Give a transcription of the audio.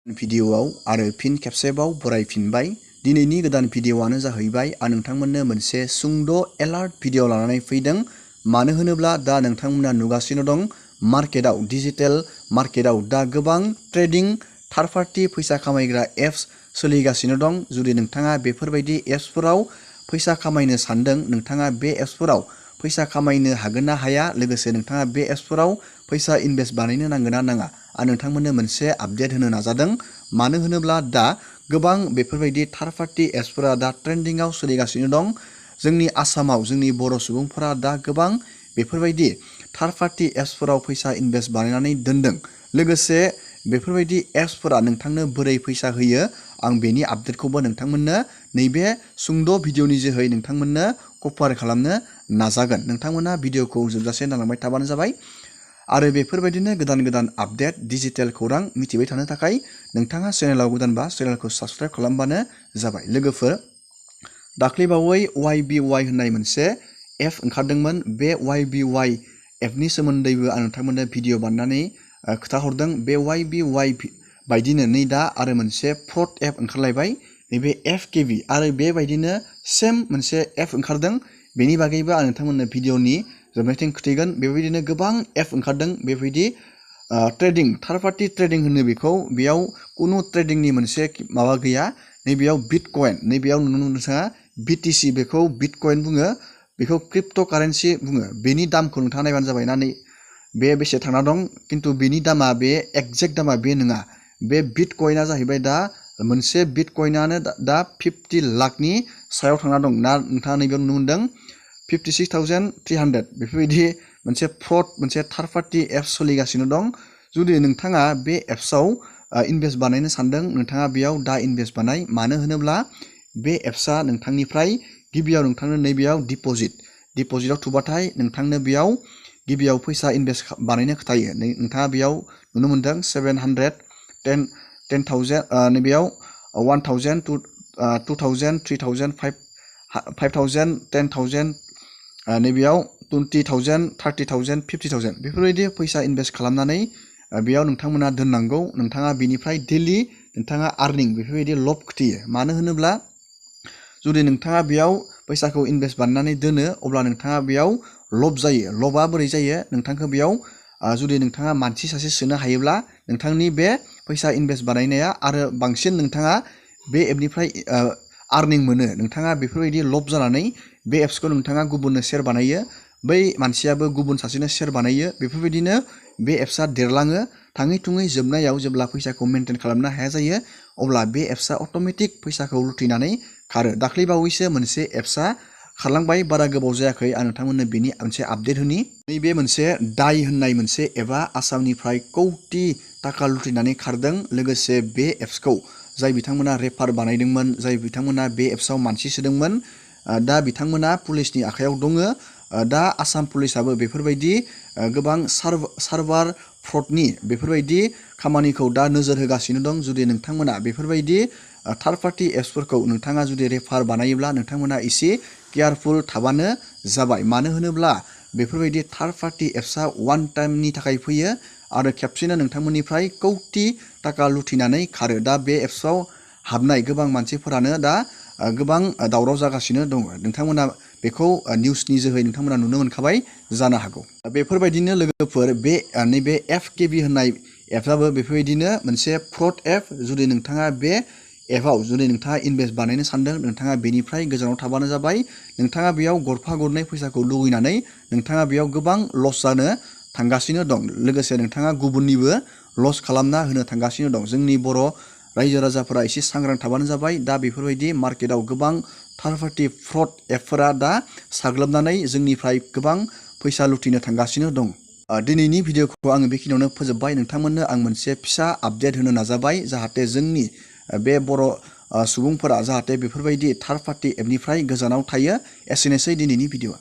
भिडिअआव आरो फिन खेबसेबाव बरायफिनबाय। दिनैनि गोदान भिडिअआनो जाहैबाय आं नोंथांमोननो मोनसे सुंद' एलार्ट भिडिअ लानानै फैदों। मानो होनोब्ला दा नोंथांमोना नुगासिनो दं मार्केटआव डिजिटेल मार्केटआव दा गोबां ट्रेडिं थार्ड पार्टी फैसा खामायग्रा एप्स सोलिगासिनो दं। जुदि नोंथाङा बेफोरबायदि एप्सफोराव फैसा खामायनो सानदों, नोंथाङा बे एप्सफोराव फैसा खामायनो हागोन ना हाया, लोगोसे नोंथाङा बे एप्सफोराव फैसा इनभेस्ट बानायनो नांगोन ना नाङा, आं नोंथांमोननो मोनसे आपडेट होनो नाजादों। मानो होनोब्ला दा गोबां बेफोरबायदि थार्ड पार्टी एप्सफोरा दा ट्रेन्डिंआव सोलिगासिनो दं। जोंनि आसामाव जोंनि बर' सुबुंफोरा दा गोबां बेफोरबायदि थार्ड पार्टी एप्सफोराव फैसा इनभेस्ट बानायनानै दोनदों। लोगोसे बेफोरबायदि एप्सफोरा नोंथांनो बोरै फैसा होयो, आं बेनि आपडेटखौबो नोंथांमोननो नैबे सुंद' भिडिअनि जोहै नोंथांमोननो कभार खालामनो नाजागोन। नोंथांमोना भिडिअखौ जोबजासे नायलांबाय थाबानो जाबाय। आरो बेफोरबायदिनो गोदान गोदान आपडेट डिजिटेल खौरां मिथिबाय थानो थाखाय नोंथाङा चेनेलाव गोदानबा चेनेलखौ साबस्क्राइब खालामबानो जाबाय। लोगोफोर, दाख्लैबावै YBY होननाय मोनसे एप ओंखारदोंमोन। बे YBY एपनि सोमोन्दैबो आं नोंथांमोननो भिडिअ बानायनानै खोथाहरदों। बे YBY बायदिनो नै दा आरो मोनसे फ्रड एप ओंखारलायबाय, नैबे FKB, आरो बेबायदिनो सेम मोनसे एप ओंखारदों। बेनि बागैबो आं नोंथांमोननो भिडिअनि जोबनायथिं खोथायगोन। बेबायदिनो गोबां एप ओंखारदों बेबायदि ट्रेडिं थार्ड पार्टी ट्रेडिं होनो बेखौ। बेयाव कुनु ट्रेडिंनि मोनसे माबा गैया। नैबेयाव बिटकइन, नैबेयाव नुनो मोनो नोंथाङा BTC, बेखौ बिटकइन बुङो, बेखौ क्रिप्ट' कारेन्सि बुङो। बेनि दामखौ नोंथाङा नायबानो जाबाय ना बे बेसे थांना दं। खिन्थु बेनि दामा, बे एक्जेक्ट दामा बे नङा। बे बिटकइना जाहैबाय दा मोनसे बिटकइनानो दा 50 लाखनि सायाव थांना दं ना। नोंथाङा नैबेयाव नुनो मोनदों 56,300। बेफोरबायदि मोनसे फ्रड मोनसे थार्ड पार्टी एप्स सोलिगासिनो दं। जुदि नोंथाङा बे एप्सआव इनभेस्ट बानायनो सानदों, नोंथाङा बेयाव दा इनभेस्ट बानाय। मानो होनोब्ला बे एप्सआ नोंथांनिफ्राय गिबियाव नोंथांनो नैबेयाव डिप'जिटआव थुबाथाय नोंथांनो बेयाव गिबियाव फैसा इनभेस्ट बानायनो खोथायो। नोंथाङा बेयाव नुनो मोनदों 700, 10,000, नैबेयाव 1,000, 2,000, 3,000, 5,000, 10,000, नैबेयाव 20,000, 30,000, 50,000 बेफोरबायदि फैसा इनभेस्ट खालामनानै बेयाव नोंथांमोना दोननांगौ। नोंथाङा बेनिफ्राय डेलि नोंथाङा आर्निं बेफोरबायदि लब खोथैयो। मानो होनोब्ला जुदि नोंथाङा बेयाव फैसाखौ इनभेस्ट बानायनानै दोनो, अब्ला नोंथाङा बेयाव लब जायो। लबआ बोरै जायो? नोंथांखौ बेयाव जुदि नोंथाङा मानसि सासे सोनो हायोब्ला नोंथांनि बे फैसा इनभेस्ट बानायनाया आरो बांसिन नोंथाङा बे एपनिफ्राय आर्निं मोनो। नोंथाङा बेफोरबायदि लब जानानै बे एप्सखौ नोंथाङा गुबुननो शेयार बानायो, बै मानसियाबो गुबुन सासेनो शेयार बानायो। बेफोरबायदिनो बे एप्सआ देरलाङो। थाङै थुङै जोबनायाव जेब्ला फैसाखौ मेनटेन खालामनो हाया जायो, अब्ला बे एप्सआ अट'मेटिक फैसाखौ लुथिनानै खारो। दाख्लैबावैसो मोनसे एप्सआ खारलांबाय, बारा गोबाव जायाखै। आं नोंथांमोननो बेनि मोनसे आपडेट होनि। नैबे मोनसे दाय होननाय मोनसे एपआ आसामनिफ्राय कौटि थाखा लुथिनानै खारदों। लोगोसे बे एप्सखौ जाय बिथांमोना रेफार बानायदोंमोन, जाय बिथांमोना बे एप्सआव मानसि सोदोंमोन, दा बिथांमोना पुलिसनि आखायाव दङ। दा आसाम पुलिसाबो बेफोरबायदि गोबां सार्भार फ्रडनि बेफोरबायदि खामानिखौ दा नोजोर होगासिनो दं। जुदि नोंथांमोना बेफोरबायदि थार्ड पार्टी एप्सफोरखौ नोंथाङा जुदि रेफार बानायोब्ला नोंथांमोना एसे केयारफुल थाबानो जाबाय। मानो होनोब्ला बेफोरबायदि थार्ड पार्टी एप्सआ वान टाइमनि थाखाय फैयो आरो खेबसेनो नोंथांमोननिफ्राय कौटि थाखा लुथिनानै खारो। दा बे एप्सआव हाबनाय गोबां मानसिफोरानो दा गोबां दावराव जागासिनो दङ। नोंथांमोना बेखौ निउसनि जोहै नोंथांमोना नुनो मोनखाबाय जानो हागौ। बेफोरबायदिनो लोगोफोर, बे नैबे FKB होननाय एपआबो बेफोरबायदिनो मोनसे फ्रड एप। जुदि नोंथाङा बे एपआव जुदि नोंथाङा इनभेस्ट बानायनो सानदों, नोंथाङा बेनिफ्राय गोजानाव थाबानो जाबाय। नोंथाङा बेयाव गरफा गरनै फैसाखौ लुगैनानै नोंथाङा बेयाव गोबां लस जानो थांगासिनो दं। लोगोसे नोंथाङा गुबुननिबो लस खालामना होनो थांगासिनो दं। जोंनि बर' रायजो राजाफोरा एसे सांग्रां थाबानो जाबाय। दा बेफोरबायदि मार्केटआव गोबां थार्ड पार्टी फ्रड एपफोरा दा साग्लोबनानै जोंनिफ्राय गोबां फैसा लुथिनो थांगासिनो दं। दिनैनि भिडिअखौ आङो बेखिनियावनो फोजोबबाय। नोंथांमोननो आं मोनसे फिसा आपडेट होनो नाजाबाय, जाहाथे जोंनि बे बर' सुबुंफोरा जाहाथे बेफोरबायदि थार्ड पार्टी एपनिफ्राय गोजानाव थायो। एसेनोसै दिनैनि भिडिअआ।